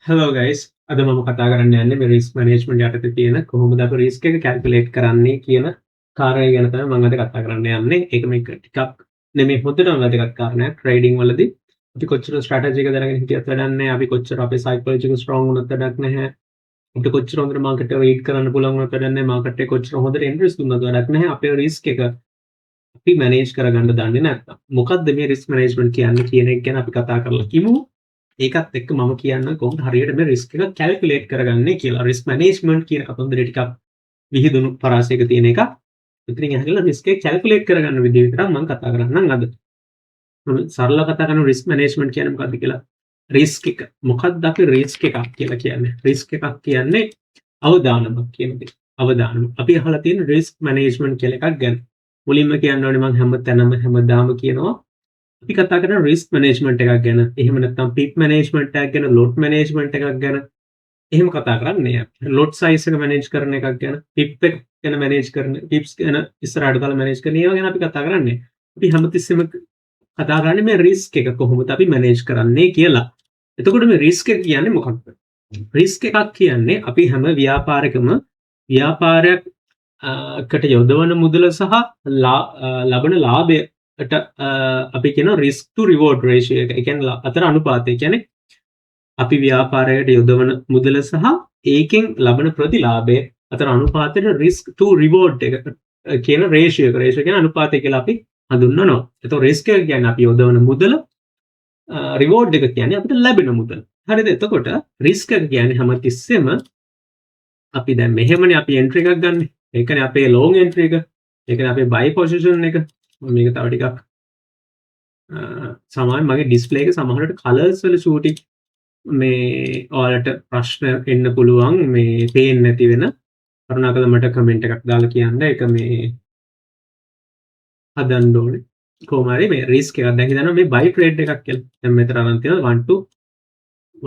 Hello guys, අද මම කතා කරන්න යන්නේ මේ රිස්ක් මැනේජ්මන්ට් යටතේ තියෙන කොහොමද අපි රිස්ක් එක කැල්කියුලේට් කරන්නේ කියන කාරණය ගැන තමයි මම අද කතා කරන්න යන්නේ. ඒක මේක ටිකක් නෙමෙයි, හොඳටම වැදගත් කාරණයක්. ට්‍රේඩින් වලදී අපි කොච්චර ස්ට්‍රැටජි එක දැනගෙන හිටියත් වැඩක් නැහැ. අපි කොච්චර අපේ සයිකොලොජි එක ස්ට්‍රෝං වුණත් වැඩක් නැහැ. අපිට කොච්චර හොඳට මාකට් එක රීඩ් කරන්න පුළුවන් වුණත් වැඩක් නැහැ. මාකට් එක කොච්චර හොඳට එන්ට්‍රීස් දුන්නත් වැඩක් නැහැ, අපේ රිස්ක් එක අපි මැනේජ් කරගන්න දන්නේ නැත්නම්. මොකද්ද මේ රිස්ක් මැනේජ්මන්ට් කියන්නේ කියන එක ගැන අපි කතා කරලා ඉමු. ඒකත් එක්ක මම කියන්න කොහොමද හරියට මේ රිස්ක් එක කැල්කියුලේට් කරගන්නේ කියලා. රිස්ක් මැනේජ්මන්ට් කියන කතන්දරේ ටිකක් විහිදුණු පරාසයක තියෙන එකක්. ඉතින් ඇහලා රිස්ක් එක කැල්කියුලේට් කරගන්න විදිය විතරක් මම කතා කරන්නම් අද. මම සරලව කතා කරන රිස්ක් මැනේජ්මන්ට් කියන්නේ මොකද්ද කියලා. රිස්ක් එක. මොකද්ද අපි රිස්ක් එකක් කියලා කියන්නේ? රිස්ක් එකක් කියන්නේ අවදානමක් කියන දේ. අවදානම. අපි අහලා තියෙන රිස්ක් මැනේජ්මන්ට් කියලා එකක් ගැන. මුලින්ම කියන්න ඕනේ, මම හැම තැනම හැමදාම කියනවා, අපි කතා කරන රිස්ක් මැනේජ්මන්ට් එකක් ගැන, එහෙම නැත්නම් පිප් මැනේජ්මන්ට් එකක් ගැන, ලොට් මැනේජ්මන්ට් එකක් ගැන එහෙම කතා කරන්නේ නෑ. ලොට් සයිස් එක මැනේජ් කරන එකක් ගැන, පිප් එක ගැන මැනේජ් කරන, පිප්ස් ගැන ඉස්සරහට දාලා මැනේජ් කරන ඒවා ගැන අපි කතා කරන්නේ. අපි හැමතිස්සෙම කතා කරන්නේ මේ රිස්ක් එක කොහොමද අපි මැනේජ් කරන්නේ කියලා. එතකොට මේ රිස්ක් එක කියන්නේ මොකක්ද? රිස්ක් එකක් කියන්නේ අපි හැම ව්‍යාපාරයකම ව්‍යාපාරයක් කට යොදවන මුදල සහ ලබන ලාභයට අපි කියන රිස්ක් ටු රිවෝඩ් රේෂියෝ එක. ඒ කියන්නේ අතර අනුපාතය. ඒ කියන්නේ අපි ව්‍යාපාරයකට යොදවන මුදල සහ ඒකෙන් ලබන ප්‍රතිලාභය අතර අනුපාතයට රිස්ක් ටු රිවෝඩ් එක කියන රේෂියෝ එක. රේෂියෝ කියන්නේ අනුපාතය කියලා අපි හඳුන්වනවා. එතකොට රිස්ක් එක කියන්නේ අපි යොදවන මුදල, රිවෝඩ් එක කියන්නේ අපිට ලැබෙන මුදල. හරිද? එතකොට රිස්ක් එක කියන්නේ හැමතිස්සෙම අපි දැන් මෙහෙමනේ අපි එන්ට්‍රි එකක් ගන්නෙ. ඒකනේ අපේ ලොං එන්ට්‍රි එක. ඒකනේ අපේ බයි පොසිෂන් එක. මම මේක තව ටිකක් සමහර මගේ ඩිස්ප්ලේ එක සමහරවිට කලර්ස් වල චූටි මේ ඔයාලට ප්‍රශ්න එන්න පුළුවන්, මේ පේන්නේ නැති වෙන. කරුණාකරලා මට කමෙන්ට් එකක් දාලා කියන්න, ඒක මේ හදන්න ඕනේ. කොහොම හරි මේ රිස්ක් එකක් දැන් හිතන්න මේ බයි ට්‍රේඩ් එකක් කියලා. දැන් මෙතන අරන් තියෙනවා 1 to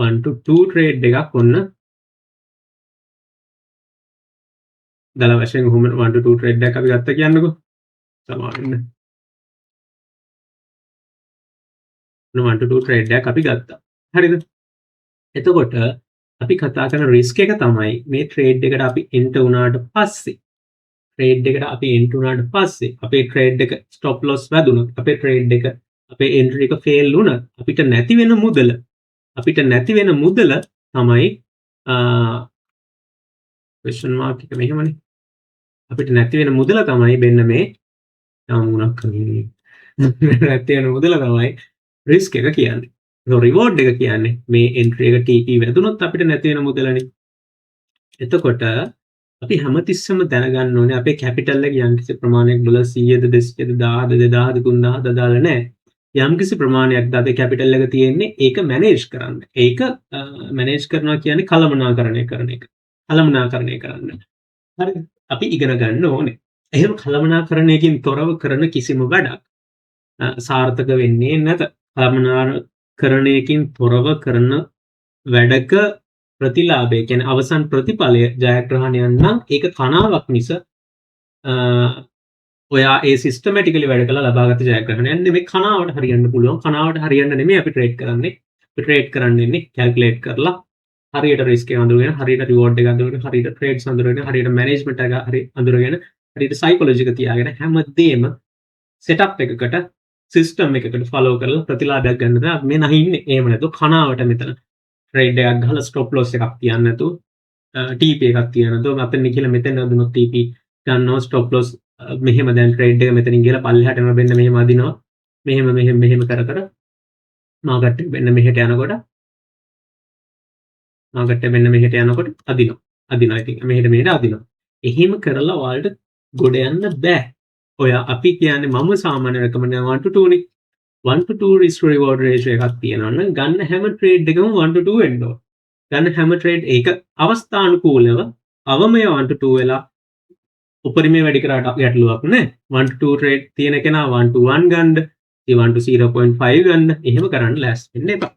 1 to 2 trade එකක්. ඔන්න දල වශයෙන් ඔහොම 1 to 2 trade එකක් අපි ගත්තා කියන්නකෝ. සමාවෙන්න. ඔන්න 1 to 2 trade එකක් අපි ගත්තා. හරිද? එතකොට අපි කතා කරන රිස්ක් එක තමයි මේ ට්‍රේඩ් එකට අපි එන්ටර් වුණාට පස්සේ, ට්‍රේඩ් එකට අපි එන්ටර් වුණාට පස්සේ අපේ ට්‍රේඩ් එක ස්ටොප් ලොස් වැදුනොත්, අපේ ට්‍රේඩ් එක, අපේ එන්ට්‍රි එක ෆේල් වුණත් අපිට නැති වෙන මුදල, අපිට නැති වෙන මුදල තමයි ක්වෙස්චන් මාක් එක මෙහෙමනේ. අපිට නැති වෙන මුදල තමයි මෙන්න මේ යාමුණක් කරන්නේ. නැති වෙන මුදල තමයි රිස්ක් එක කියන්නේ. ඒක රිවෝඩ් එක කියන්නේ මේ එන්ට්‍රි එක TP වැදුනොත් අපිට නැති වෙන මුදලනේ. එතකොට අපි හැමතිස්සෙම දැනගන්න ඕනේ අපේ කැපිටල් එක යම්කිසි ප්‍රමාණයක්, ඩොලර් 100ද 200ද 1000ද 2000ද 3000ද අදාළ නැහැ. යම්කිසි ප්‍රමාණයක්ද අපේ කැපිටල් එක තියෙන්නේ, ඒක මැනේජ් කරන්න. ඒක මැනේජ් කරනවා කියන්නේ කළමනාකරණය කරන එක. කළමනාකරණය කරන්න. හරිද? අපි ඉගෙන ගන්න ඕනේ. එහෙම කළමනාකරණයකින් තොරව කරන කිසිම වැඩක් සාර්ථක වෙන්නේ නැත. කළමනාකරණයකින් තොරව කරන වැඩක ප්‍රතිලාභය කියන්නේ අවසන් ප්‍රතිඵලය ජයග්‍රහණයක් නම් ඒක කනාවක් මිස ඔයා ඒ සිස්ටමැටිකලි වැඩ කළා ලබාගත් ජයග්‍රහණයක් නෙමෙයි. කනාවට හරියන්න පුළුවන්. කනාවට හරියන්න නෙමෙයි අපි ට්‍රේඩ් කරන්නේ. අපි ට්‍රේඩ් කරන්න ඉන්නේ කැල්කියුලේට් කරලා, හරියට රිස්ක් එක අඳුරගෙන, හරියට රිවෝඩ් එක අඳුරගෙන, හරියට ට්‍රේඩ්ස් අඳුරගෙන, හරියට මැනේජ්මන්ට් එක හරි අඳුරගෙන, හරියට සයිකොලොජි එක තියාගෙන, හැමදේම සෙටප් එකකට, සිස්ටම් එකකට ෆලෝ කරලා ප්‍රතිලාභයක් ගන්න තමයි අපි මේ නැහින්නේ. එහෙම නැතුව කනාවට මෙතන ට්‍රේඩ් එකක් ගහලා ස්ටොප් ලොස් එකක් තියන්න නැතුව, TP එකක් තියන්න නැතුව, අතන ගිහලා මෙතන අදිනොත් TP ගන්නවා, ස්ටොප් ලොස් මෙහෙම, දැන් ට්‍රේඩ් එක මෙතනින් ගිහලා පල්ලෙහාට එනවා, මෙන්න මෙහෙම අදිනවා, මෙහෙම මෙහෙම මෙහෙම කර කර මාකට් එක මෙන්න මෙහෙට යනකොට, මාකට් එක මෙන්න මෙහෙට යනකොට අදිනවා අදිනවා, ඉතින් මෙහෙට මෙහෙට අදිනවා. එහෙම කරලා ඔයාලට ගොඩ යන්න බෑ. ඔයා අපි කියන්නේ මම සාමාන්‍ය රෙකමන්ඩ් කරනවා 1 to 2 නේ. 1 to 2 risk reward ratio එකක් තියෙනවා නම් ගන්න හැම ට්‍රේඩ් එකම 1 to 2 වෙන්න ඕන. ගන්න හැම ට්‍රේඩ් ඒක අවස්ථානුකූලව අවමය 1 to 2 වෙලා උපරිමය වැඩි කරාට ගැටලුවක් නෑ. 1 to 2 trade තියෙන කෙනා 1 to 1 ගන්න, 1 to 0.5 ගන්න. එහෙම කරන්න ලෑස්ති වෙන්න එපා.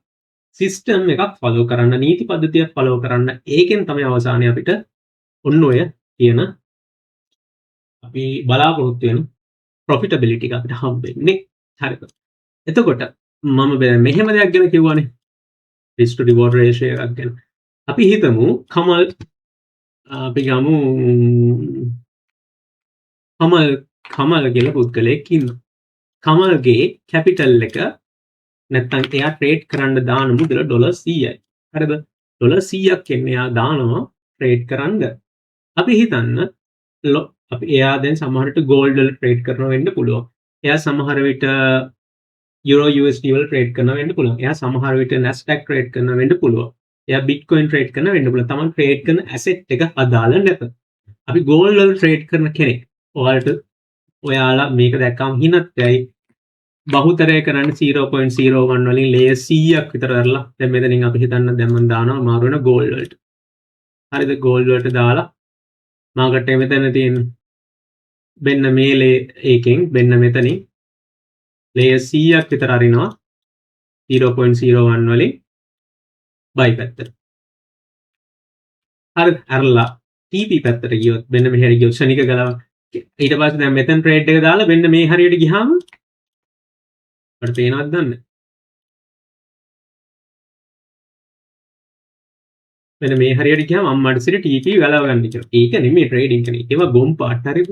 සිස්ටම් එකක් ෆලෝ කරන්න, නීති පද්ධතියක් ෆලෝ කරන්න. ඒකෙන් තමයි අවසානයේ අපිට ඔන්න ඔය කියන අපි බලාපොරොත්තු වෙන ප්‍රොෆිටබිලිටි එක අපිට හම්බ වෙන්නේ. හරිද? එතකොට මම මෙහෙම දෙයක් ගැන කිව්වනේ. රිස්ක් ටු රිවෝඩ් රේෂියෝ එකක් ගැන. අපි හිතමු කමල්, අපි ගමු කමල්, කමල් කියලා පුද්ගලයෙක් ඉන්නවා. කමල්ගේ කැපිටල් එක නැත්තම් එයා ට්‍රේඩ් කරන්න දාන මුදල ඩොලර් 100යි. හරිද? ඩොලර් 100ක් එන්නේ එයා දානවා ට්‍රේඩ් කරන්න. අපි හිතන්න අපි එයා දැන් සමහර විට ගෝල්ඩ් වල ට්‍රේඩ් කරනවා වෙන්න පුළුවන්. එයා සමහර විට යුරෝ USD වල ට්‍රේඩ් කරනවා වෙන්න පුළුවන්. එයා සමහර විට Nasdaq trade කරනවා වෙන්න පුළුවන්. එයා බිට්කොයින් ට්‍රේඩ් කරනවා වෙන්න පුළුවන්. තමන් ට්‍රේඩ් කරන ඇසෙට් එක අදාළ නැත. අපි ගෝල්ඩ් වල ට්‍රේඩ් කරන කෙනෙක්. ඔයාලා මේක දැක්කම හිනත් යයි. බහුතරය කරන්නේ 0.01 වලින් ලේයර් 100ක් විතර කරලා දැන් මෙතනින් අපි හිතන්න දැන් මම දානවා මාරු වෙන ගෝල්ඩ් වලට. හරිද? ගෝල්ඩ් වලට දාලා මාකට් එක මෙතන තියෙන මෙන්න මේ ලේ ඒකෙන් මෙන්න මෙතනින් ලේයර් 100ක් විතර අරිනවා 0.01 වලින් බයි පැත්තට. හරිද? අරලා TP පැත්තට ගියොත් මෙන්න මෙහෙට ගියොත් ක්ෂණික ගලව ඊට පස්සේ දැන් මෙතන ට්‍රේඩ් එක දාලා මෙන්න මේ හරියට ගියාම මට පේනවද දන්නේ? මෙන්න මේ හරියට ගියාම අම්මට සිට TP ගලව ගන්න කියලා. ඒක නෙමෙයි ට්‍රේඩින් කියන්නේ. ඒවා ගොම් පාට් හරිද?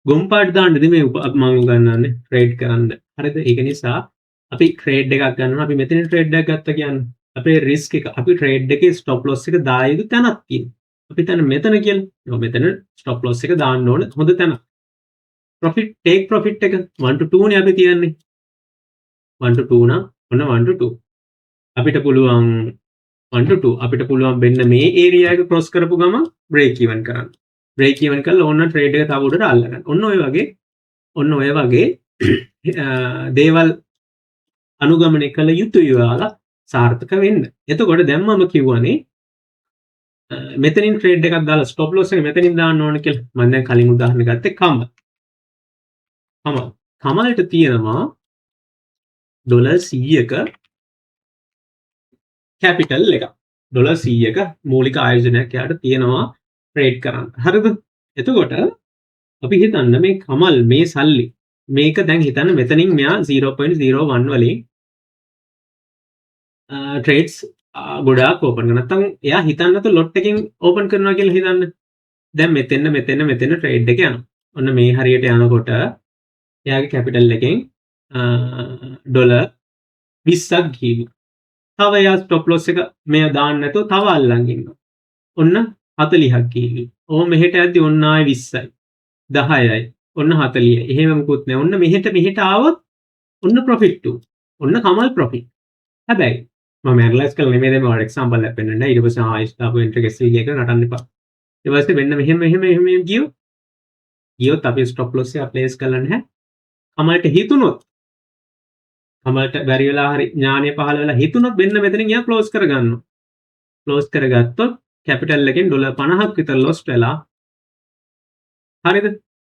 ගොම් පාට් දාන්න නෙමෙයි මම උගන්වන්නේ ට්‍රේඩ් කරන්න. හරිද? ඒක නිසා අපි ට්‍රේඩ් එකක් ගන්නවා. අපි මෙතන ට්‍රේඩ් එකක් ගත්තා කියන්නේ අපේ රිස්ක් එක අපි ට්‍රේඩ් එකේ ස්ටොප් ලොස් එක දාය යුතු තැනක් තියෙනවා. අපි තැන මෙතන කියලා. ඔව් මෙතන ස්ටොප් ලොස් එක දාන්න ඕන හොඳ තැනක්. ප්‍රොෆිට් ටේක් ප්‍රොෆිට් එක 1 to 2 නේ අපි තියන්නේ. 1 to 2 නම් ඔන්න 1 to 2. අපිට පුළුවන් 1 to 2 අපිට පුළුවන් වෙන්න මේ ඒරියා එක ක්‍රොස් කරපු ගමන් බ්‍රේක් ඊවන් කරන්න. බ්‍රේක් ඊවන් කරලා ඕන ට්‍රේඩ් එක තව උඩට අල්ලගන්න. ඔන්න ඔය වගේ දේවල් අනුගමනය කළ යුතුයි ඔයාලා සාර්ථක වෙන්න. එතකොට දැන් මම කිව්වනේ මෙතනින් ට්‍රේඩ් එකක් දාලා ස්ටොප් ලොස් එක මෙතනින් දාන්න ඕන කියලා. මම දැන් කලින් උදාහරණ ගත්තේ කමල්. කමල්. කමල්ට තියෙනවා ඩොලර් 100ක කැපිටල් එකක්. ඩොලර් 100ක මූලික ආයෝජනයක් එයාට තියෙනවා ට්‍රේඩ් කරන්න. හරිද? එතකොට අපි හිතන්න මේ කමල් මේ සල්ලි මේක දැන් හිතන්න මෙතනින් මෙයා 0.01 වලින් ට්‍රේඩ්ස් ගොඩාක් ඕපන් කරනවා. නැත්තම් එයා හිතන්න නැතුව ලොට් එකකින් ඕපන් කරනවා කියලා හිතන්න. දැන් මෙතෙන්න මෙතෙන්න මෙතෙන්න ට්‍රේඩ් එක යනවා. ඔන්න මේ හරියට යනකොට එයාගේ කැපිටල් එකෙන් ඩොලර් 20ක් ගිහින්. තව එයා ස්ටොප් ලොස් එක මෙයා දාන්න නැතුව තව අල්ලන් ඉන්නවා. ඔන්න 40ක් ගිහින්. ඔහොම මෙහෙට යද්දි ඔන්න ආයෙ 20යි 10යි ඔන්න 40යි. එහෙම මොකුත් නෑ. ඔන්න මෙහෙට මෙහෙට ආවොත් ඔන්න ප්‍රොෆිට් 2. ඔන්න කමල් ප්‍රොෆිට්. හැබැයි මම ඇනලයිස් කරලා නෙමෙයි දැන් ඔයාලට එක්සැම්පල් එකක් පෙන්නන්නේ. ඊට පස්සේ ආයෙ ස්ටාප් එන්ට්‍රි එක SVG එක නටන්න එපා. ඊට පස්සේ මෙන්න මෙහෙම මෙහෙම මෙහෙම ගියොත් අපි ස්ටොප් ලොස් එක ප්ලේස් කරලා නැහැ. කමල්ට හිතුනොත් කමල්ට බැරි වෙලා හරි ඥානය පහළ වෙලා හිතුනොත් මෙන්න මෙතනින් එයා ක්ලෝස් කරගන්නවා. ක්ලෝස් කරගත්තොත් කැපිටල් එකෙන් ඩොලර් 50ක් විතර ලොස් වෙලා හරිද?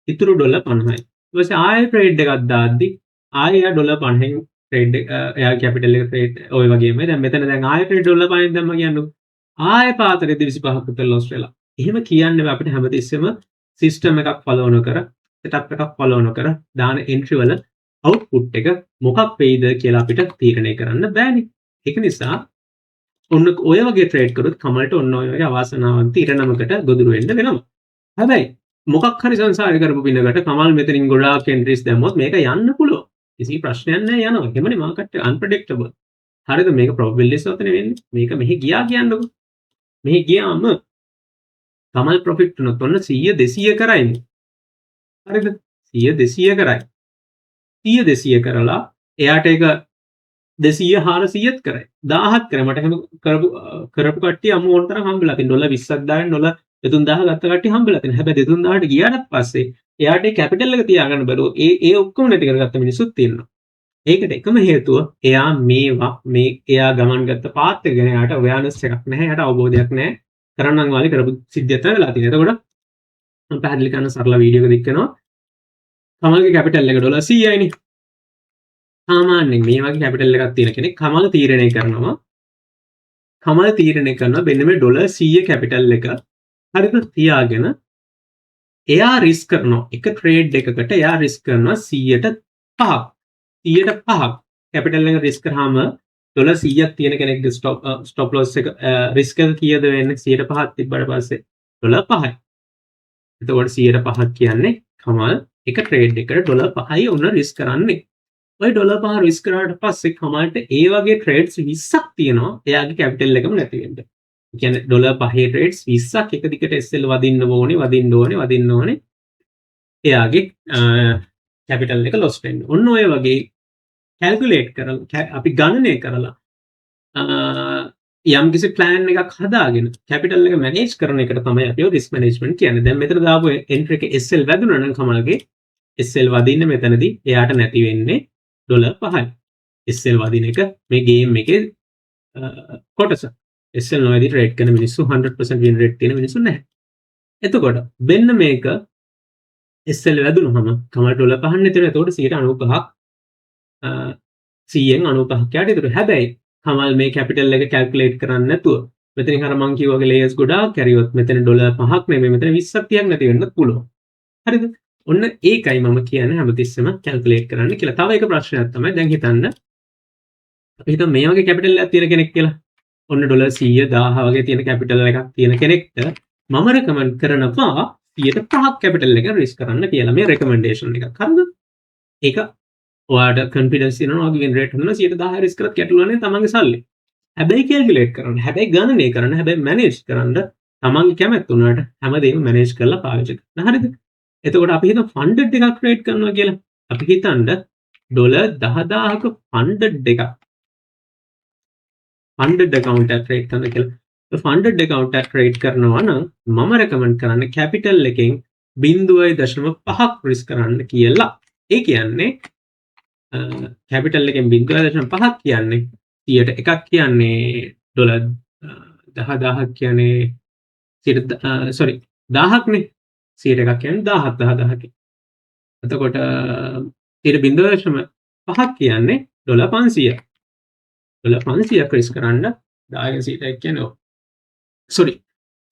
ඉතුරු ඩොලර් 50යි. ඊට පස්සේ ආයෙ ට්‍රේඩ් එකක් දාද්දි ආයෙ එයා ඩොලර් 50න් ට්‍රේඩ් එක එයා කැපිටල් එක ට්‍රේඩ් ඔය වගේමයි. දැන් මෙතන දැන් ආයෙ ට්‍රේඩ් ඩොලර් 50න් දැම්ම කියන්නකෝ. ආයෙ පාතරේදී 25ක් විතර ලොස් වෙලා. එහෙම කියන්නේ බෑ අපිට හැමතිස්සෙම සිස්ටම් එකක් ෆලෝ නොකර සෙටප් එකක් ෆලෝ නොකර දාන එන්ට්‍රි වල අවුට්පුට් එක මොකක් වෙයිද කියලා අපිට තීරණය කරන්න බෑනේ. ඒක නිසා ඔන්න ඔය වගේ ට්‍රේඩ් කරොත් කමල්ට ඔන්න ඔය වගේ අවාසනාවන්ත ඉරණමකට ගොදුරු වෙන්න වෙනවා. හැබැයි මොකක් හරි සංසාරේ කරපු පිනකට කමල් මෙතනින් ගොඩාක් එන්ට්‍රීස් දැම්මොත් මේක යන්න පුළුවන්. කිසි ප්‍රශ්නයක් නෑ යනවා. එහෙමනේ මාකට් එක අන්ප්‍රෙඩික්ටබල්. හරිද? මේක ප්‍රොබබිලිටිස් වලනේ වෙන්නේ. මේක මෙහි ගියා කියන්නකෝ. මෙහි ගියාම කමල් ප්‍රොෆිට් වුණොත් ඔන්න 100 200 කරයිනේ. හරිද? 100 200 කරයි. 100 200 කරලා එයාට ඒක 200 400ත් කරයි. 1000ත් කරයි. මට එහෙම කරපු කට්ටිය අමු ඕන තරම් හම්බෙලා තියෙනවා. ඩොලර් 20ක් දාගෙන ඩොලර් 3000 ගත්ත කට්ටිය හම්බෙලා තියෙනවා. හැබැයි 3000ට ගියාට පස්සේ එයාට ඒ කැපිටල් එක තියාගන්න බැරුව ඒ ඒ ඔක්කොම නැති කරගත්ත මිනිස්සුත් ඉන්නවා. ඒකට එකම හේතුව එයා මේවා මේ එයා ගමන් ගත්ත පාත් එක ගැන එයාට අවෙයාර්නස් එකක් නැහැ. එයාට අවබෝධයක් නැහැ. කරන්නම් වාලේ කරපු සිද්ධියක් තමයි වෙලා තියෙන්නේ. එතකොට මම පැහැදිලි කරන සරල වීඩියෝ එක දික් වෙනවා. කමල්ගේ කැපිටල් එක ඩොලර් 100යිනේ. සාමාන්‍යයෙන් මේ වගේ කැපිටල් එකක් තියෙන කෙනෙක් කමල් තීරණය කරනවා. කමල් තීරණය කරනවා මෙන්න මේ ඩොලර් 100 කැපිටල් එක හරිද තියාගෙන එයා රිස්ක් කරනවා. එක ට්‍රේඩ් එකකට එයා රිස්ක් කරනවා 100ට 5ක්. 100ට 5ක් කැපිටල් එක රිස්ක් කරාම ඩොලර් 100ක් තියෙන කෙනෙක්ගේ ස්ටොප් ස්ටොප් ලොස් එක, රිස්ක් එක කීයද වෙන්නේ 105ක් තිබ්බට පස්සේ? ඩොලර් 5යි. එතකොට 105ක් කියන්නේ කමල් එක ට්‍රේඩ් එකට ඩොලර් 5යි ඔන්න රිස්ක් කරන්නේ. ඔය ඩොලර් 5 රිස්ක් කරාට පස්සේ කමල්ට ඒ වගේ ට්‍රේඩ්ස් 20ක් තියෙනවා එයාගේ කැපිටල් එකම නැති වෙන්න. ඒ කියන්නේ ඩොලර් 5 ට්‍රේඩ්ස් 20ක් එක දිගට SL වදින්න ඕනේ, වදින්න ඕනේ, වදින්න ඕනේ, එයාගේ කැපිටල් එක ලොස් වෙන්න. ඔන්න ඔය වගේ කැල්කියුලේට් කරලා, අපි ගණනය කරලා, යම් කිසි ප්ලෑන් එකක් හදාගෙන කැපිටල් එක මැනේජ් කරන එකට තමයි අපි රිස්ක් මැනේජ්මන්ට් කියන්නේ. දැන් මෙතන දාපු එන්ට්‍රි එක SL වැදුනා නම්, කමල්ගේ SL වදින්න මෙතනදී එයාට නැති වෙන්නේ ඩොලර් 5යි. SL වදින එක මේ ගේම් එකේ කොටස. SL නොවැදී ට්‍රේඩ් කරන මිනිස්සු, 100% වින් රේට් තියෙන මිනිස්සු නැහැ. එතකොට මෙන්න මේක SL වැදුනහම කමල් ඩොලර් 5 නැති වෙනවා. එතකොට 95ක්, 100න් 95ක් යට ඉතුරු. හැබැයි කමල් මේ කැපිටල් එක කැල්කියුලේට් කරන්නේ නැතුව මෙතනින් අර මං කිව්වා වගේ ලේයර්ස් ගොඩාක් කැරියොත් මෙතන ඩොලර් 5ක් නෙමෙයි, මෙතන 20ක් 30ක් නැති වෙන්නත් පුළුවන්. හරිද? ඔන්න ඒකයි මම කියන්නේ හැමතිස්සෙම කැල්කියුලේට් කරන්න කියලා. තව එක ප්‍රශ්නයක් තමයි, දැන් හිතන්න, අපි හිතමු මේ වගේ කැපිටල් එකක් තියෙන කෙනෙක් කියලා. ඔන්න ඩොලර් 100 1000 වගේ තියෙන කැපිටල් එකක් තියෙන කෙනෙක්ට මම රෙකමන්ඩ් කරනවා 105ක් කැපිටල් එක රිස්ක් කරන්න කියලා. මේ රෙකමන්ඩේෂන් එකක්. හරිද? ඒක ඔයාට කොන්ෆිඩන්ස් තියෙනවා, ඔයාගේ වින් රේට් හොඳ, 10% රිස්ක් කරත් ගැටලුවක් නෑ තමන්ගේ සල්ලි. හැබැයි කැල්කියුලේට් කරන්න, හැබැයි ගණනය කරන්න, හැබැයි මැනේජ් කරන්න, තමන්ගේ කැමැත්ත උනාට හැමදේම මැනේජ් කරලා පාවිච්චි කරන්න. හරිද? එතකොට අපි හිතමු ෆන්ඩඩ් එකක් ට්‍රේඩ් කරනවා කියලා. අපි හිතන්න ඩොලර් 10,000ක ෆන්ඩඩ් එකක්, ෆන්ඩඩ් ඇකවුන්ට් එකක් ට්‍රේඩ් කරනවා කියලා. ෆන්ඩඩ් ඇකවුන්ට් එකක් ට්‍රේඩ් කරනවා නම් මම රෙකමන්ඩ් කරන්නේ කැපිටල් එකෙන් 0.5ක් රිස්ක් කරන්න කියලා. ඒ කියන්නේ කැපිටල් එකෙන් 0.5ක් කියන්නේ 100ට එකක් කියන්නේ ඩොලර් 10,000ක් කියන්නේ 100, සෝරි, 1000ක් නේ. 100ට එකක් කියන්නේ 1000ක් 10,000කින්. එතකොට 0.5ක් කියන්නේ ඩොලර් 500. ඩොලර් 500ක් රිස්ක් කරන්න 10 100ක් කියන්නේ, ඔව්, සෝරි,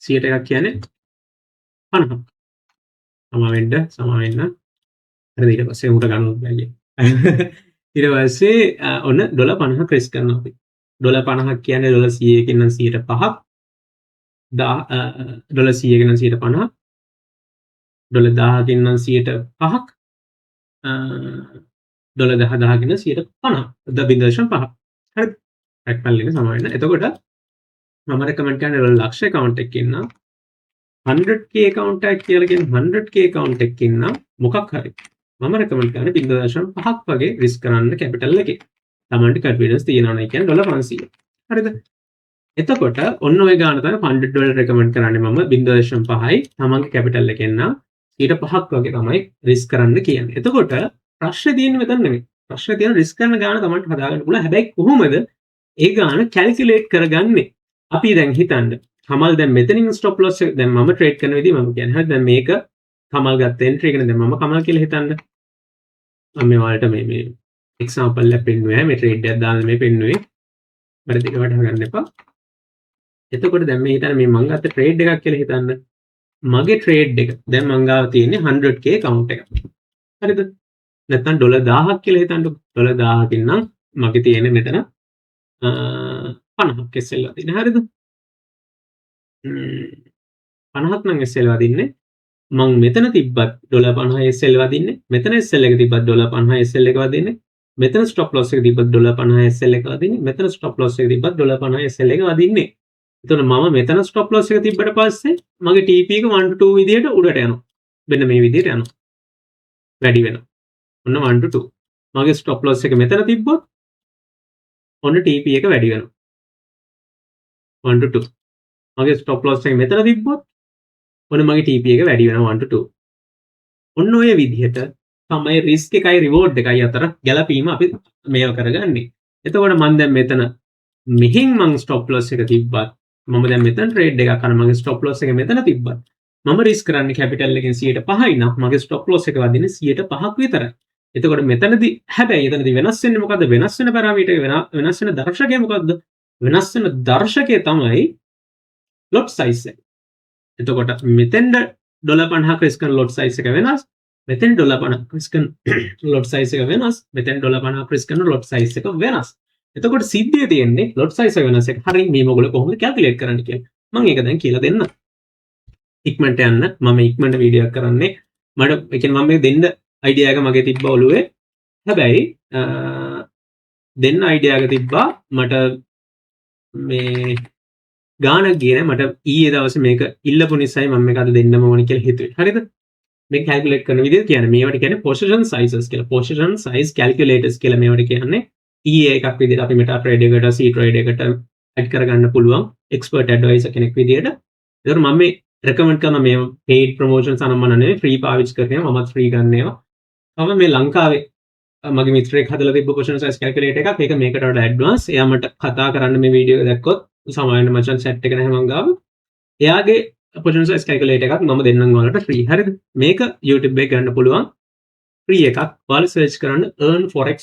100ට එකක් කියන්නේ 50ක්. සමා වෙන්න, සමා වෙන්න. හරිද? ඊට පස්සේ උන්ට ගන්න බෑ. ඊට පස්සේ ඔන්න ඩොලර් 50ක් රිස්ක් කරනවා අපි. ඩොලර් 50ක් කියන්නේ ඩොලර් 100කින් නම් 105ක්. ඩොලර් 100කින් නම් 150ක්. ඩොලර් 1000කින් නම් 105ක්. ඩොලර් 10,000කින් නම් 150ක්. 0.5. හරිද? රැක්පල්ලෙන සමා වෙන්න. එතකොට මම රෙකමන්ඩ් කරන්නේ ඩොලර් ලක්ෂ ඇකවුන්ට් එකකින් නම්, 100K account එකක් කියලා කියන්නේ 100K account එකකින් නම් මොකක් හරි මම රෙකමන්ඩ් කරන්නේ 0.5ක් වගේ රිස්ක් කරන්න කැපිටල් එකේ. තමන්ට කොන්ෆිඩන්ස් තියෙනවා නම්, ඒ කියන්නේ ඩොලර් 500. හරිද? එතකොට ඔන්න ඔය ගාන තමයි ෆන්ඩඩ් වල රෙකමන්ඩ් කරන්නේ මම 0.5යි තමන්ගේ කැපිටල් එකෙන් නම් 5ක් වගේ තමයි රිස්ක් කරන්න කියන්නේ. එතකොට ප්‍රශ්නේ තියෙන්නේ මෙතන නෙමෙයි. ප්‍රශ්නේ තියෙන රිස්ක් කරන ගාන තමන්ට හදාගන්න පුළුවන්. හැබැයි කොහොමද ඒ ගාන කැල්කියුලේට් කරගන්නේ? අපි දැන් හිතන්න කමල් දැන් මෙතනින් ස්ටොප් ලොස් එක, දැන් මම ට්‍රේඩ් කරන විදිහ මම කියන්නේ. හරි, දැන් මේක කමල් ගත්ත එන්ට්‍රි එකනේ. දැන් මම කමල් කියලා හිතන්න. මම මේ ඔයාලට මේ මේ එක්සැම්පල් එකක් පෙන්නුවේ, මේ ට්‍රේඩ් එකක් දාලා මේ පෙන්නුවේ. වැරදි එක වටහා ගන්න එපා. එතකොට දැන් මේ හිතන්න, මේ මං ගත්ත ට්‍රේඩ් එකක් කියලා හිතන්න. මගේ ට්‍රේඩ් එක දැන් මං ගාව තියෙන්නේ 100K account එක. හරිද? නැත්නම් ඩොලර් 1000ක් කියලා හිතන්නකෝ. ඩොලර් 1000කින් නම් මගේ තියෙන්නේ මෙතන 50ක් SL වදින්නේ. හරිද? 50ක් නම් SL වදින්නේ. මං මෙතන තිබ්බත් ඩොලර් 50 SL වදින්නේ. මෙතන SL එක තිබ්බත් ඩොලර් 50 SL එක වදින්නේ. මෙතන ස්ටොප් ලොස් එක තිබ්බත් ඩොලර් 50 SL එක වදින්නේ. මෙතන ස්ටොප් ලොස් එක තිබ්බත් ඩොලර් 50 SL එක වදින්නේ. එතකොට මම මෙතන ස්ටොප් ලොස් එක තිබ්බට පස්සේ මගේ TP එක 1 to 2 විදියට උඩට යනවා. මෙන්න මේ විදියට යනවා. වැඩි වෙනවා. ඔන්න 1 to 2. මගේ ස්ටොප් ලොස් එක මෙතන තිබ්බොත් ඔන්න TP එක වැඩි වෙනවා. 1 to 2. මගේ ස්ටොප් ලොස් එක මෙතන තිබ්බොත් ඔන්න මගේ TP එක වැඩි වෙනවා 1 to 2. ඔන්න ඔය විදිහට තමයි රිස්ක් එකයි රිවෝඩ් එකයි අතර ගැළපීම අපි මේව කරගන්නේ. එතකොට මම දැන් මෙතන මෙහෙන් මං ස්ටොප් ලොස් එක තිබ්බත්, මම දැන් මෙතන ට්‍රේඩ් එකක් කරන මගේ ස්ටොප් ලොස් එක මෙතන තිබ්බත්, මම රිස්ක් කරන්නේ කැපිටල් එකෙන් 105යි නම් මගේ ස්ටොප් ලොස් එක වදින්නේ 105ක් විතරයි. එතකොට මෙතනදී හැබැයි එතනදී වෙනස් වෙන්නේ මොකද්ද? වෙනස් වෙන පැරාමීටර් එක, වෙනස් වෙන දර්ශකය මොකද්ද? වෙනස් වෙන දර්ශකය තමයි ලොට් සයිස් එක. එතකොට මෙතෙන්ද ඩොලර් 50ක් රිස්ක් කරන ලොට් සයිස් එක වෙනස්. මෙතෙන් ඩොලර් 50ක් රිස්ක් කරන ලොට් සයිස් එක වෙනස්. මෙතෙන් ඩොලර් 50ක් රිස්ක් කරන ලොට් සයිස් එක වෙනස්. එතකොට සිද්ධිය තියෙන්නේ ලොට් සයිස් එක වෙනස් එක. හරි, මේ මොගල කොහොමද කැල්කියුලේට් කරන්න කියලා. මම ඒක දැන් කියලා දෙන්නම්. ඉක්මනට යන්න. මම ඉක්මනට වීඩියෝ එකක් කරන්නේ. මට ඒ කියන්නේ මම මේ දෙන්න අයිඩියා එක මගේ තිබ්බ ඔළුවේ. හැබැයි දෙන්න අයිඩියා එක තිබ්බා මට. මේ ගානක් ගියේ නෑ. මට ඊයේ දවසේ මේක ඉල්ලපු නිසායි මම මේක අද දෙන්නම ඕනේ කියලා හිතුවේ. හරිද? මේක කැල්කියුලේට් කරන විදිහ කියන්නේ, මේවට කියන්නේ පොසිෂන් සයිසස් කියලා. පොසිෂන් සයිස් කැල්කියුලේටර්ස් කියලා මේවට කියන්නේ. EA එකක් විදිහට අපි මෙටා ට්‍රේඩ් එකට, C trade එකට ඇඩ් කරගන්න පුළුවන් එක්ස්පර්ට් ඇඩ්වයිසර් කෙනෙක් විදිහට. ඒතර මම මේ රෙකමන්ඩ් කරන මේ පේඩ් ප්‍රොමෝෂන්ස් අනම්මන නෙවෙයි, ෆ්‍රී පාවිච්චි කරන ඒවා. මමත් ෆ්‍රී ගන්න ඒවා. තව මේ ලංකාවේ මගේ මිත්‍රයෙක් හදලා තිබ්බ පොසිෂන් සයිස් කැල්කියුලේටර් එකක්. ඒක මේකට වඩා ඇඩ්වාන්ස්. එයා මට කතා කරන්න මේ වීඩියෝ එක දැක්කොත් සමාවෙන්න මචං, සෙට් එක නැහැ මං ගාව. එයාගේ පොසිෂන් සයිස් කැල්කියුලේටර් එකක් මම දෙන්නම් ඔයාලට ෆ්‍රී. හරිද? මේක YouTube එකේ ගන්න පුළුවන් ෆ්‍රී එකක්. ඔයාලා සර්ච් කරන්න earn forex,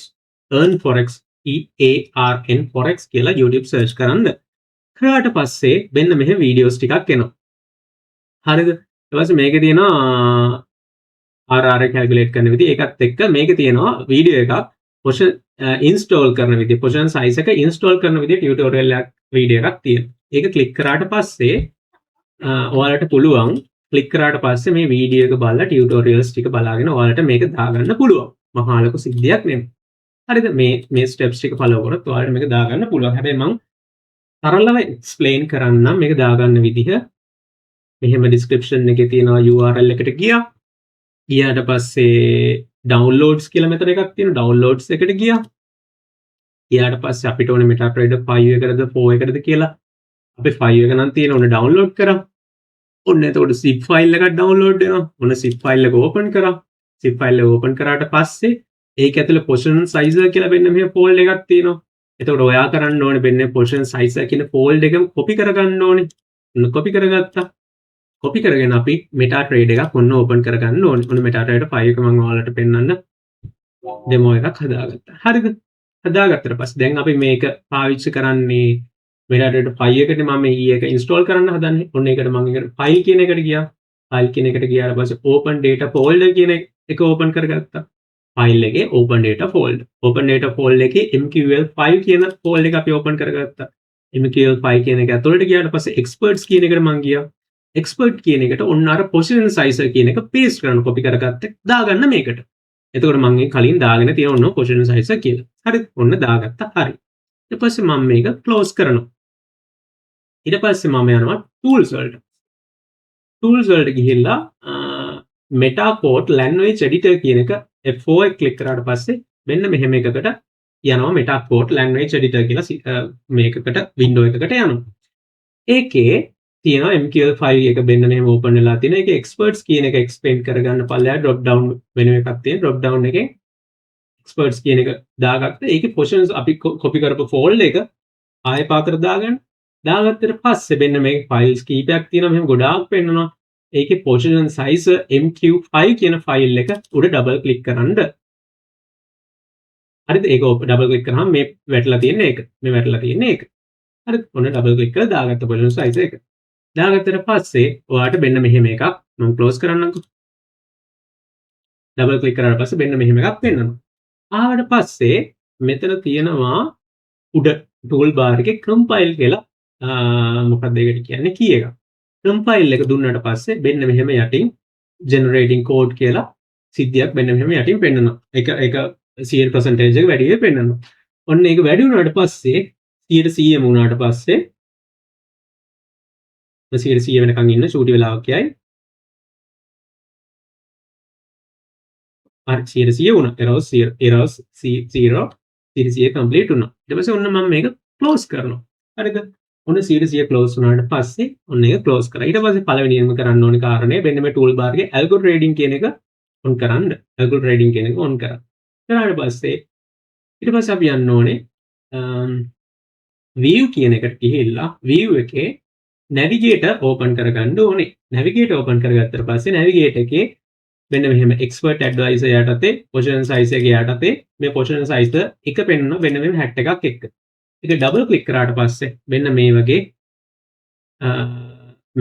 earn forex, E A R N forex කියලා YouTube search කරන්න. කරාට පස්සේ මෙන්න මෙහෙම වීඩියෝස් ටිකක් එනවා. හරිද? ඊට පස්සේ මේකේ තියෙනවා RR calculate කරන විදිහ. ඒකත් එක්ක මේකේ තියෙනවා වීඩියෝ එකක් පොසිෂන් ඉන්ස්ටෝල් කරන විදිහ, පොසිෂන් සයිස් එක ඉන්ස්ටෝල් කරන විදිහ ටියුටෝරියල් එකක් වීඩියෝ එකක් තියෙනවා. ඒක ක්ලික් කරාට පස්සේ ඔයාලට පුළුවන් ක්ලික් කරාට පස්සේ මේ වීඩියෝ එක බලලා, ටියුටෝරියල්ස් ටික බලාගෙන ඔයාලට මේක දාගන්න පුළුවන්. මහා ලොකු සිද්ධියක් නෙමෙයි. හරිද? මේ මේ ස්ටෙප්ස් ටික ෆලෝ කරොත් ඔයාලට මේක දාගන්න පුළුවන්. හැබැයි මං සරලව එක්ස්ප්ලেইন කරන්නම් මේක දාගන්න විදිහ. මෙහෙම ඩිස්ක්‍රිප්ෂන් එකේ තියෙනවා URL එකට ගියා. ගියාට පස්සේ ඩවුන්ලෝඩ්ස් කියලා මෙතන එකක් තියෙනවා. ඩවුන්ලෝඩ්ස් එකට ගියා. ගියාට පස්සේ අපිට ඕනේ MetaTrader 5 එකටද 4 එකටද කියලා. අපි 5 එක නම් තියෙන ඕනේ ඩවුන්ලෝඩ් කරා. ඔන්න එතකොට zip file එකක් ඩවුන්ලෝඩ් වෙනවා. ඔන්න zip file එක ඕපන් කරා. Zip file එක ඕපන් කරාට පස්සේ ඒක ඇතුලේ position sizer කියලා මෙන්න මෙහෙම ෆෝල්ඩර් එකක් තියෙනවා. එතකොට ඔයා කරන්න ඕනේ මෙන්න position sizer කියන ෆෝල්ඩර් එකම කොපි කරගන්න ඕනේ. ඔන්න කොපි කරගත්තා. කොපි කරගෙන අපි MetaTrader එකක් ඔන්න ඕපන් කරගන්න ඕනේ. ඔන්න MetaTrader 5 එක මම ඔයාලට පෙන්වන්න ඩෙමෝ එකක් හදාගත්තා. හරිද? හදාගත්තට පස්සේ දැන් අපි මේක පාවිච්චි කරන්නේ MetaTrader 5 එකට. මම මේ EA එක ඉන්ස්ටෝල් කරන්න හදන්නේ. ඔන්න ඒකට මම ඒකට ෆයිල් කියන එකට ගියා. ෆයිල් කියන එකට ගියාට පස්සේ open data folder කියන එක ඕපන් කරගත්තා. ෆයිල් එකේ open data folder. Open data folder එකේ MQL5 කියන ෆෝල්ඩර් එක අපි ඕපන් කරගත්තා. MQL5 කියන එක ඇතුළට ගියාට පස්සේ experts කියන එකට මං ගියා. එක්ස්පර්ට් කියන එකට ඔන්න අර පොසිෂන් සයිසර් කියන එක පේස්ට් කරන්න, කොපි කරගත්ත දාගන්න මේකට. එතකොට මං ඒ කලින් දාගෙන තියෙන ඔන්න පොසිෂන් සයිසර් කියලා. හරි, ඔන්න දාගත්තා. හරි. ඊට පස්සේ මම මේක ක්ලෝස් කරනවා. ඊට පස්සේ මම යනවා ටූල්ස් වලට. ටූල්ස් වලට ගිහිල්ලා MetaQuote language editor කියන එක F4 එක ක්ලික් කරාට පස්සේ මෙන්න මෙහෙම එකකට යනවා, MetaQuote language editor කියලා මේකකට, වින්ඩෝ එකකට යනවා. ඒකේ තියෙනවා MQL5 එක මෙන්න මෙහෙම ඕපන් වෙලා තියෙනවා. ඒකේ experts කියන එක එක්ස්පෑන්ඩ් කරගන්න පල්ලෙහා ඩ්‍රොප් ඩවුන් වෙන එකක් තියෙනවා. ඩ්‍රොප් ඩවුන් එකෙන් experts කියන එක දාගත්ත. ඒකේ පොසිෂන්ස් අපි කොපි කරපු ෆෝල්ඩර් එක ආයෙ පාතර දාගන්න. දාගත්තට පස්සේ මෙන්න මේ ෆයිල්ස් කීපයක් තියෙනවා. මෙහෙම ගොඩාක් පෙන්නනවා. ඒකේ පොසිෂන් සයිස් MQ5 කියන ෆයිල් එක උඩ ඩබල් ක්ලික් කරන්න. හරිද? ඒක ඩබල් ක්ලික් කරාම මේ වැටලා තියෙන එක. මේ වැටලා තියෙන එක. හරිද? ඔන්න ඩබල් ක්ලික් කරලා දාගත්ත පොසිෂන් සයිස් එක. දාගත්තට පස්සේ ඔයාට මෙන්න මෙහෙම එකක්, මම ක්ලෝස් කරන්නම්කෝ. ඩබල් ක්ලික් කරාට පස්සේ මෙන්න මෙහෙම එකක් පෙන්නනවා. ආවට පස්සේ මෙතන තියෙනවා උඩ ටූල් බාර් එකේ කම්පයිල් කියලා, මොකක්ද ඒකට කියන්නේ, කී එකක්. කම්පයිල් එක දුන්නාට පස්සේ මෙන්න මෙහෙම යටින් ජෙනරේටිං කෝඩ් කියලා සිද්ධියක් මෙන්න මෙහෙම යටින් පෙන්නනවා. ඒක ඒක 100% එක වැඩි වෙ පෙන්නනවා. ඔන්න ඒක වැඩි වුණාට පස්සේ, 100%ම වුණාට පස්සේ, 100% වෙනකන් ඉන්න, චූටි වෙලාවක් යයි. හරි, 100% වුණා. එරෝස් 0 එරෝස් 0 100% කම්ප්ලීට් වුණා. ඊට පස්සේ ඔන්න මම මේක ක්ලෝස් කරනවා. හරිද? ඔන්න 100% ක්ලෝස් වුණාට පස්සේ ඔන්න ඒක ක්ලෝස් කරා. ඊට පස්සේ පළවෙනියෙන්ම කරන්න ඕනේ කාරණේ මෙන්න මේ ටූල් බාර් එකේ ඇල්ගෝ ට්‍රේඩින් කියන එක ඔන් කරන්න. ඇල්ගෝ ට්‍රේඩින් කියන එක ඔන් කරා. කරාට පස්සේ ඊට පස්සේ අපි යන්න ඕනේ view කියන එකට ගිහිල්ලා view එකේ නැවිගේටර් ඕපන් කරගන්න ඕනේ. නැවිගේටර් ඕපන් කරගත්තට පස්සේ නැවිගේටර් එකේ මෙන්න මෙහෙම එක්ස්පර්ට් ඇඩ්වයිසර් යටතේ පොසිෂන් සයිස් එක යටතේ මේ පොසිෂන් සයිස් එක පෙන්වන මෙන්න මෙහෙම හැට් එකක් එක්ක. ඒක ඩබල් ක්ලික් කරාට පස්සේ මෙන්න මේ වගේ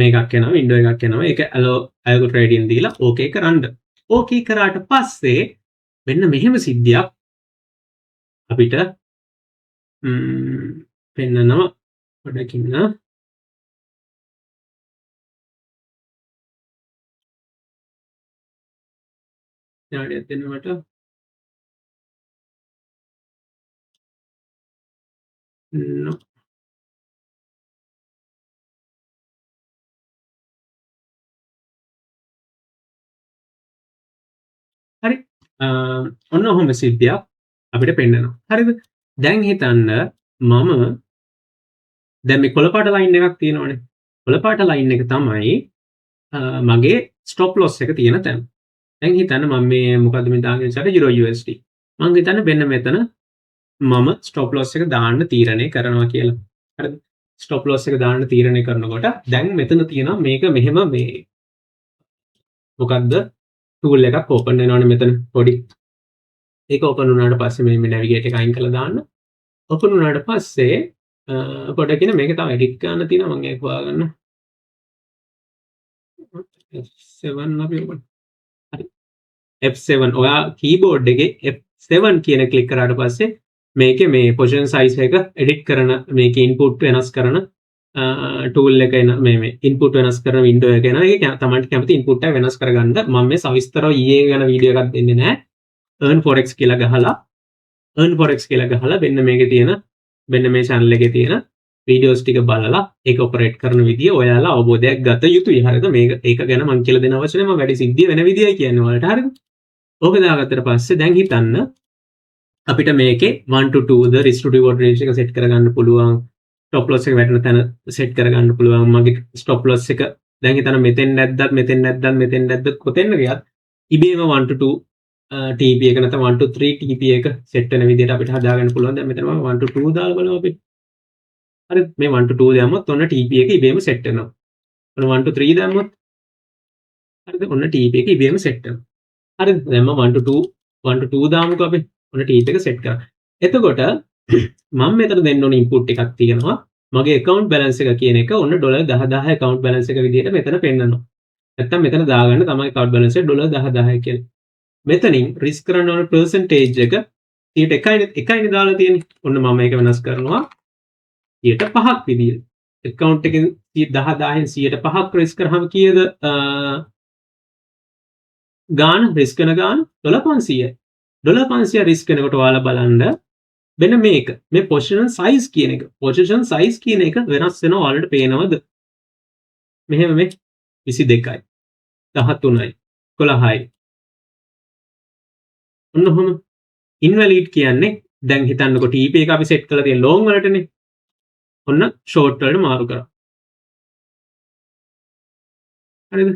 මේකක් එනවා, වින්ඩෝ එකක් එනවා. ඒක ඇලෝ ඇල්ගෝ ට්‍රේඩින් දීලා ඕකේ කරන්න. ඕකේ කරාට පස්සේ මෙන්න මෙහෙම සිද්ධියක් අපිට පෙන්නනවා පොඩ්ඩක් ඉන්න. විනාඩියක් දෙන්න මට. No. හරි. ඔන්න ඔහොම සිද්ධියක් අපිට පෙන්නනවා. හරිද? දැන් හිතන්න මම දැන් මේ කොළ පාට ලයින් එකක් තියෙනවනේ. කොළ පාට ලයින් එක තමයි මගේ ස්ටොප් ලොස් එක තියෙන තැන. දැන් හිතන්න මම මේ මොකද්ද මේ දාගෙන ඉස්සරහ 0 USD. මං හිතන්නේ මෙන්න මෙතන මම ස්ටොප් ලොස් එක දාන්න තීරණය කරනවා කියලා. හරිද? ස්ටොප් ලොස් එක දාන්න තීරණය කරනකොට දැන් මෙතන තියෙනවා මේක මෙහෙම මේ මොකද්ද ටූල් එකක් ඕපන් වෙනවනේ මෙතන පොඩි. ඒක ඕපන් වුණාට පස්සේ මේ නැවිගේට් එක අයින් කරලා දාන්න. ඕපන් වුණාට පස්සේ පොඩ්ඩක් ඉන්න මේක තව එඩිට් කරන්න තියෙනවා මම ඒක හොයාගන්න. F7 අපි ඕපන්. හරි. F7 ඔයා කීබෝඩ් එකේ F7 කියන ක්ලික් කරාට පස්සේ මේකේ මේ පොසිෂන් සයිස් එක එඩිට් කරන මේකේ ඉන්පුට් වෙනස් කරන ටූල් එක එන මේ මේ ඉන්පුට් වෙනස් කරන වින්ඩෝ එක එනවා. ඒක තමන්ට කැමති ඉන්පුට් එක වෙනස් කරගන්න. මම මේ සවිස්තරව ඊයේ ගැන වීඩියෝ එකක් දෙන්නේ නැහැ. Earn forex කියලා ගහලා earn forex කියලා ගහලා මෙන්න මේකේ තියෙන මෙන්න මේ channel එකේ තියෙන වීඩියෝස් ටික බලලා ඒක ඔපරේට් කරන විදිය ඔයාලා අවබෝධයක් ගත යුතුයි. හරිද? මේක ඒක ගැන මං කියලා දෙන අවශ්‍ය නැහැ. මං වැඩි සිද්ධිය වෙන විදියයි කියන්නේ ඔයාලට. හරිද? ඕක දාගත්තට පස්සේ දැන් හිතන්න අපිට මේකේ 1 to 2 the risk to reward ratio එක සෙට් කරගන්න පුළුවන්. ස්ටොප් ලොස් එක වැටෙන තැන සෙට් කරගන්න පුළුවන්. මගේ ස්ටොප් ලොස් එක දැන් හිතන්න මෙතෙන් නැද්දත් මෙතෙන් නැද්දත් මෙතෙන් නැද්දත් කොතෙන්ද ගියත් ඉබේම 1 to 2 TP එක නැත්නම් 1 to 3 TP එක සෙට් වෙන විදිහට අපිට හදාගන්න පුළුවන්. දැන් මෙතන මම 1 to 2 දාලා බලමු අපි. හරි මේ 1 to 2 දැම්මොත් ඔන්න TP එක ඉබේම සෙට් වෙනවා. ඔන්න 1 to 3 දැම්මොත් හරිද? ඔන්න TP එක ඉබේම සෙට් වෙනවා. හරිද? දැන් මම 1 to 2 1 to 2 දාමුකෝ අපි. ඔන්න TP එක සෙට් කරා. එතකොට මම මෙතන දෙන්න ඕන ඉන්පුට් එකක් තියෙනවා. මගේ account balance එක කියන එක ඔන්න ඩොලර් 10000 account balance එක විදිහට මෙතන පෙන්නනවා. නැත්තම් මෙතන දාගන්න තමයි account balance එක ඩොලර් 10000 කියලා. මෙතනින් රිස්ක් කරන්න ඕන පර්සන්ටේජ් එක 1.1යිනේ දාලා තියෙන්නේ. ඔන්න මම මේක වෙනස් කරනවා 5%ක් විදියට. account එකෙන් 10000න් 5%ක් රිස්ක් කරාම කීයද ගාන රිස්ක් කරන ගාන ඩොලර් 500යි. ඩොලර් 500 රිස්ක් වෙනකොට ඔයාලා බලන්න මෙන්න මේක මේ පොසිෂන් සයිස් කියන එක පොසිෂන් සයිස් කියන එක වෙනස් වෙනවා ඔයාලට පේනවද? මෙහෙම මේ 22යි 13යි 11යි ඔන්න ඔහොම ඉන්වැලිඩ් කියන්නේ දැන් හිතන්නකෝ TP එක අපි සෙට් කරලා තියෙන ලොං වලටනේ. ඔන්න ෂෝට් වලට මාරු කරා. හරිද?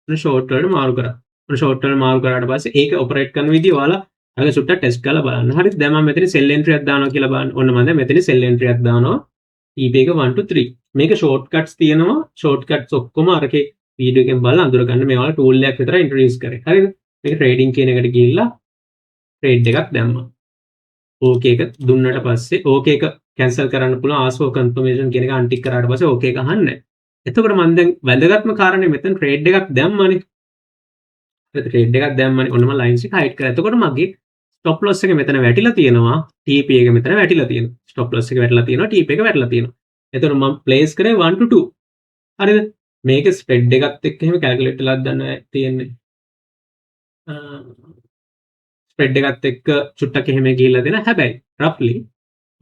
ඔන්න ෂෝට් වලට මාරු කරා. ඔන්න ෂෝට් වලට මාරු කරාට පස්සේ ඒක ඔපරේට් කරන විදිය ඔයාලා අර චුට්ටක් ටෙස්ට් කරලා බලන්න. හරිද? දැන් මම මෙතන සෙල් එන්ට්‍රි එකක් දානවා කියලා බලන්න. ඔන්න මම දැන් මෙතන සෙල් එන්ට්‍රි එකක් දානවා. TP එක 1 to 3. මේක ෂෝට් කට්ස් තියෙනවා. ෂෝට් කට්ස් ඔක්කොම අරකේ වීඩියෝ එකෙන් බලලා අඳුර ගන්න. මේ ඔයාලා ටූල් එකක් විතරයි ඉන්ට්‍රොඩියුස් කරේ. හරිද? මේක ට්‍රේඩින් කියන එකට ගිහිල්ලා ට්‍රේඩ් එකක් දැම්මා. ඕකේ එක දුන්නට පස්සේ ඕකේ එක කැන්සල් කරන්න පුළුවන්. ආස්ක් ෆෝ කන්ෆර්මේෂන් කියන එක අන්ටික් කරාට පස්සේ ඕකේ එක අහන්නේ. එතකොට මම දැන් වැදගත්ම කාරණේ මෙතන ට්‍රේඩ් එකක් දැම්මනේ. හරිද? ට්‍රේඩ් එකක් දැම්මනේ. ඔන්න මම ලයින්ස් එක හයිඩ් කරා. එතකොට මගේ ස්ටොප් ලොස් එක මෙතන වැටිලා තියෙනවා. TP එක මෙතන වැටිලා තියෙනවා. ස්ටොප් ලොස් එක වැටිලා තියෙනවා. TP එක වැටිලා තියෙනවා. එතකොට මම ප්ලේස් කරේ 1 to 2. හරිද? මේක ස්ප්‍රෙඩ් එකත් එක්ක එහෙම කැල්කියුලේට් වෙලාද දන්නේ තියෙන්නේ. ස්ප්‍රෙඩ් එකත් එක්ක චුට්ටක් එහෙම ගිහිල්ලා දෙන. හැබැයි රෆ්ලි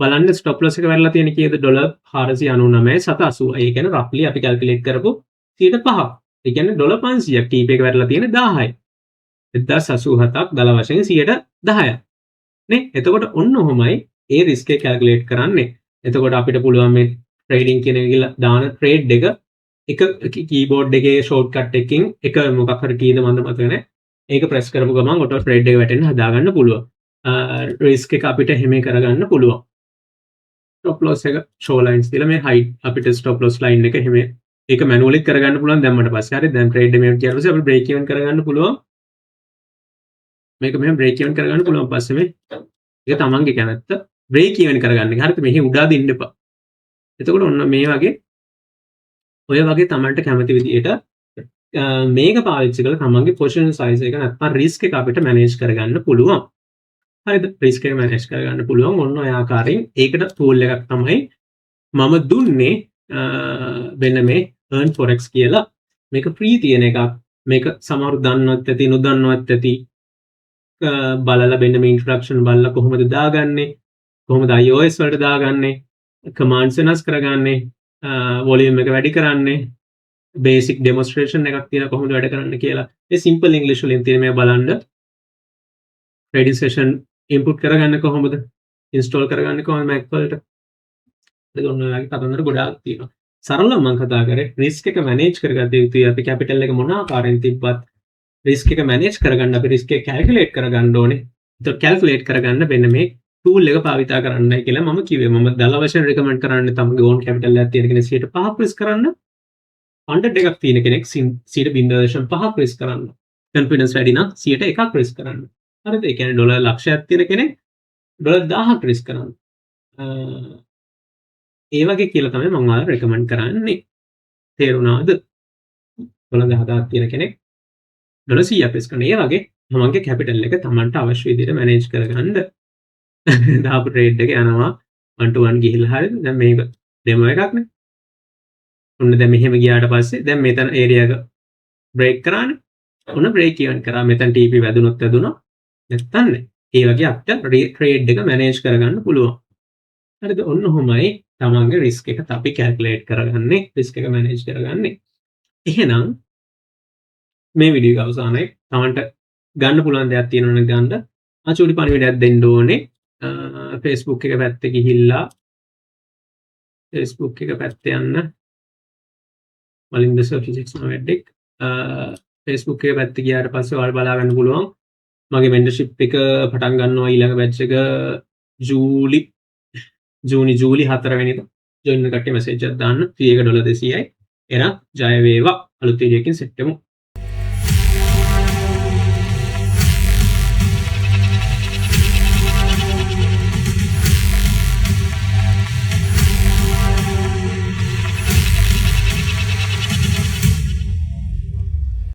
බලන්න ස්ටොප් ලොස් එක වැටලා තියෙන කීයද? ඩොලර් 499 780. ඒ කියන්නේ රෆ්ලි අපි කැල්කියුලේට් කරපු 5%ක්. ඒ කියන්නේ ඩොලර් 500ක් TP එක වැටලා තියෙන 1000යි. 1087ක් දල වශයෙන් 10%ක්. නේ? එතකොට ඔන්න ඔහොමයි ඒ රිස්ක් එක කැල්කියුලේට් කරන්නේ. එතකොට අපිට පුළුවන් මේ ට්‍රේඩින් කියන එක ගිහලා දාන ට්‍රේඩ් එක එක කීබෝඩ් එකේ ෂෝට්කට් එකකින් එක මොකක් හරි කීයද මන්ද මතක නැහැ. ඒක ප්‍රෙස් කරපු ගමන් ඔටෝ ට්‍රේඩ් එක වැටෙන්න හදාගන්න පුළුවන්. රිස්ක් එක අපිට එහෙම කරගන්න පුළුවන්. ස්ටොප් ලොස් එක ෂෝ ලයින්ස් දීලා මේ හයිඩ් අපිට ස්ටොප් ලොස් ලයින් එක එහෙම ඒක මැනුවලි කරගන්න පුළුවන් දැම්මට පස්සේ. හරි දැන් ට්‍රේඩ් එක මෙහෙම ගියාට පස්සේ අපිට බ්‍රේක් ඉවන් කරගන්න පුළුවන්. මේක මෙහෙම බ්‍රේක් ඉවන් කරගන්න පුළුවන්. පස්සේ මේ ඒක තමන්ගේ කැමැත්ත බ්‍රේක් ඉවන් කරගන්න එක. හරිද? මෙහි උඩා දෙන්න එපා. එතකොට ඔන්න මේ වගේ ඔය වගේ තමන්ට කැමති විදියට මේක පාවිච්චි කරලා තමන්ගේ පොසිෂන් සයිස් එක නැත්නම් රිස්ක් එක අපිට මැනේජ් කරගන්න පුළුවන්. හරිද? රිස්ක් එක මැනේජ් කරගන්න පුළුවන් ඔන්න ඔය ආකාරයෙන්. ඒකට ටූල් එකක් තමයි මම දුන්නේ වෙන මේ Earn Forex කියලා. මේක ෆ්‍රී තියෙන එකක්. මේක සමහරු දන්නවත් ඇති, නොදන්නවත් ඇති. බලලා මෙන්න මේ ඉන්ට්‍රොඩක්ෂන් බලලා කොහොමද දාගන්නේ, කොහොමද iOS වලට දාගන්නේ, කමාන්ඩ්ස් වෙනස් කරගන්නේ, වොලියුම් එක වැඩි කරන්නේ, බේසික් ඩෙමොන්ස්ට්‍රේෂන් එකක් තියෙන කොහොමද වැඩ කරන්න කියලා. මේ සිම්පල් ඉංග්‍රීසි වලින් තියෙන මේ බලන්න. ට්‍රේඩින් සෙෂන් ඉන්පුට් කරගන්න කොහොමද, ඉන්ස්ටෝල් කරගන්න කොහොමද Mac වලට. ඒක ඔන්න ඔය වගේ කතන්දර ගොඩාක් තියෙනවා. සරලව මම කතා කරේ රිස්ක් එක මැනේජ් කරගත යුතුයි. අපි කැපිටල් එක මොන ආකාරයෙන් තිබ්බත් රිස්ක් එක මැනේජ් කරගන්න අපි රිස්ක් එක කැල්කියුලේට් කරගන්න ඕනේ. ඒතකොට කැල්කියුලේට් කරගන්න මෙන්න මේ ටූල් එක භාවිතා කරන්නයි කියලා මම කිව්වේ. මම දල වශයෙන් රෙකමන්ඩ් කරන්නේ තමගේ ඕන් කැපිටල් එකක් තියෙන කෙනෙක් 5%ක් රිස්ක් කරන්න. ෆන්ඩඩ් එකක් තියෙන කෙනෙක් 0.5%ක් රිස්ක් කරන්න. කොන්ෆිඩන්ස් වැඩි නම් 1%ක් රිස්ක් කරන්න. හරිද? ඒ කියන්නේ ඩොලර් ලක්ෂයක් තියෙන කෙනෙක් ඩොලර් 1000ක් රිස්ක් කරන්න. ඒ වගේ කියලා තමයි මම ඔයාලට රෙකමන්ඩ් කරන්නේ. තේරුණාද? ඩොලර් 10,000ක් තියෙන කෙනෙක් ඩොලර් 100ක් රිස්ක් කරන. ඒ වගේ තමන්ගේ කැපිටල් එක තමන්ට අවශ්‍ය විදිහට මැනේජ් කරගන්න. දාපු ට්‍රේඩ් එක යනවා 1 to 1 ගිහිල්ලා. හරිද? දැන් මේක ඩෙමෝ එකක් නේ. ඔන්න දැන් මෙහෙම ගියාට පස්සේ දැන් මෙතන ඒරියා එක බ්‍රේක් කරානේ. ඔන්න බ්‍රේක් ඉවන් කරා. මෙතන TP වැදුනොත් වැදුනා. නැත්තම් නෑ. ඒ වගේ අපිට ට්‍රේඩ් එක මැනේජ් කරගන්න පුළුවන්. හරිද? ඔන්න ඔහොමයි තමන්ගේ රිස්ක් එක අපි කැල්කියුලේට් කරගන්නේ, රිස්ක් එක මැනේජ් කරගන්නේ. එහෙනම් මේ වීඩියෝ එක අවසానයි. තමන්ට ගන්න පුළුවන් දෙයක් තියෙනවා නම් ගන්න. ආ, චූටි පණිවිඩයක් දෙන්න ඕනේ. Facebook එක පැත්තේ ගිහිල්ලා Facebook එක පැත්තේ යන්න. මලින්ද සර් ෆිසික්ස් නම වැඩෙක්. Facebook එක පැත්තේ ගියාට පස්සේ ඔයාලා බලා ගන්න පුළුවන්. මගේ මෙන්ටර්ෂිප් එක පටන් ගන්නවා ඊළඟ බැච් එක ජූලි ජූනි ජූලි 4 වෙනිදා. ජොයින් වෙන කට්ටිය මැසේජ් එකක් දාන්න. ෆී එක ඩොලර් 200යි. එහෙනම් ජය වේවා. අලුත් වීඩියෝ එකකින් සෙට් වෙමු.